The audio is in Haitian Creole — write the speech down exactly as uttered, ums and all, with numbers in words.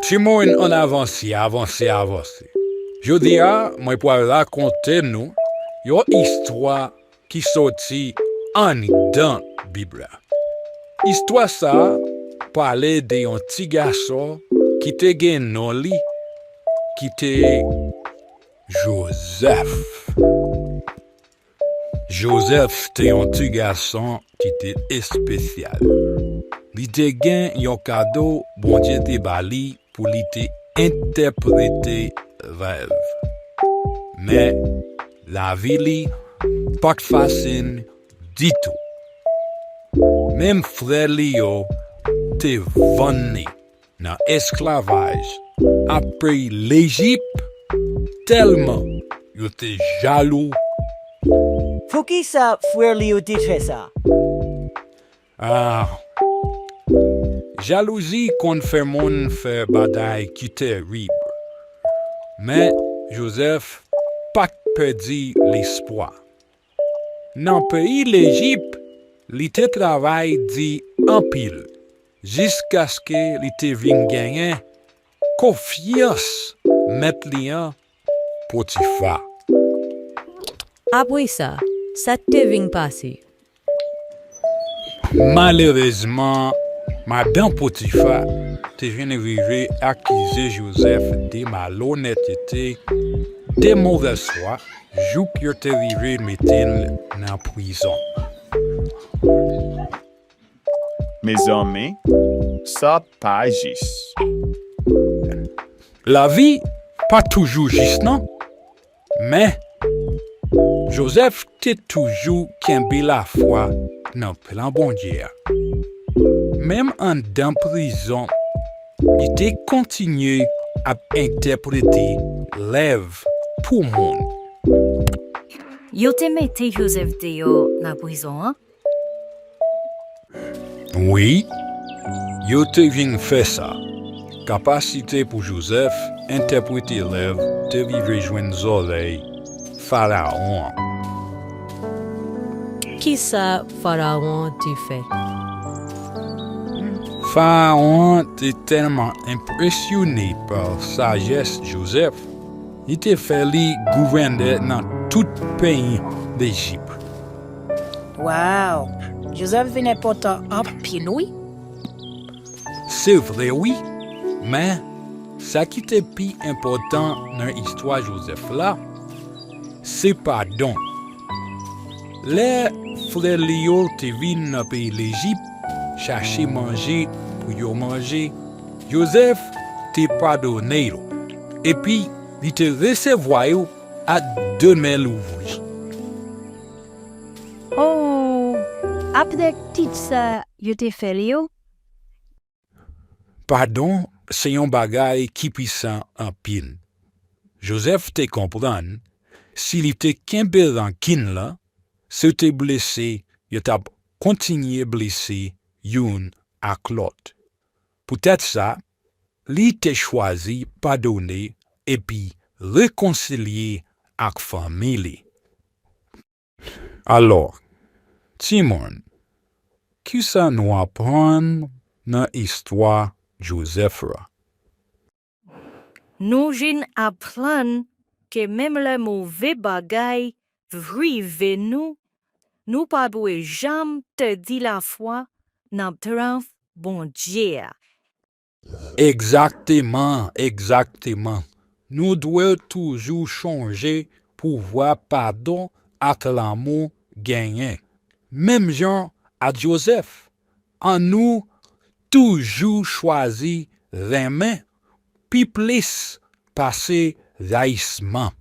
Timoun, ann avanse, avanse, avanse. Jodi a, mwen pral rakonte nou yon istwa ki soti anndan Bib la. Istwa sa a pale de yon ti gason ki te gen non li, ki te Jozèf. Jozèf te yon ti gason ki te espesyal. Li te gen yon kado Bondye te ba li pou li te entèprete rèv. Men, lavi li pa t fasil ditou. Menm frè li yo te vann li nan esklavaj ap peyi Lejip, tèlman yo te jalou. Poukisa frè li yo te fè sa? Ah, jalouzi konn fè moun fè bagay ki terib. Men, Jozèf pa t pèdi lespwa. Nan peyi Lejip, li te travay di anpil, jiskaske li te vin genyen konfyans mèt li an, Potifa. Apre sa, sa k te vin pase? Malerezman, madanm Potifa te vin rive akize Jozèf de malonètete, de movèz fwa, jouk yo te rive mete l nan prizon. Mezanmi, sa pa jis. Lavi pa toujou jis, non. Men, Jozèf te toujou kenbe lafwa nan plan Bondye a. Menm anndan prizon, li te kontinye ap entèprete rèv pou moun. Yo te mete Jozèf deyò nan prizon an? Wi, yo te vin fè sa. Kapasite pou Jozèf entèprete rèv te rive jwenn zòrèy Farawon an. Ki sa Farawon te fè? Farawon te tèlman enpresyone pa sajès Jozèf, li te fè li gouvènè nan tout peyi Lejip. Waw! Jozèf vin enpòtan anpil, wi. Se vre, wi, men sa ki te pi enpòtan nan istwa Jozèf la, se padon. Lè frè li yo te vin nan peyi Lejip chache manje pou yo manje, Jozèf te padone yo, epi li te resevwa yo ak de men louvri. Oh, apre tout sa yo te fè li yo? Padon se yon bagay ki pwisan anpil. Jozèf te konprann, si li te kenbe rankin lan, se te blese yo t ap kontinye blese youn ak lòt. Poutèt sa, li te chwazi padone epi rekonsilye ak fanmi li. Alò, timoun, ki sa nou aprann nan istwa Jozèf la? Nou jwenn aprann ke menm lè move bagay rive nou, nou pa dwe janm pèdi lafwa nan plan Bondye a. Egzakteman, egzakteman. Nou dwe toujou chonje pouvwa padon ak lanmou genyen. Menm jan ak Jozèf, annou toujou chwazi renmen pi plis pase rayisman.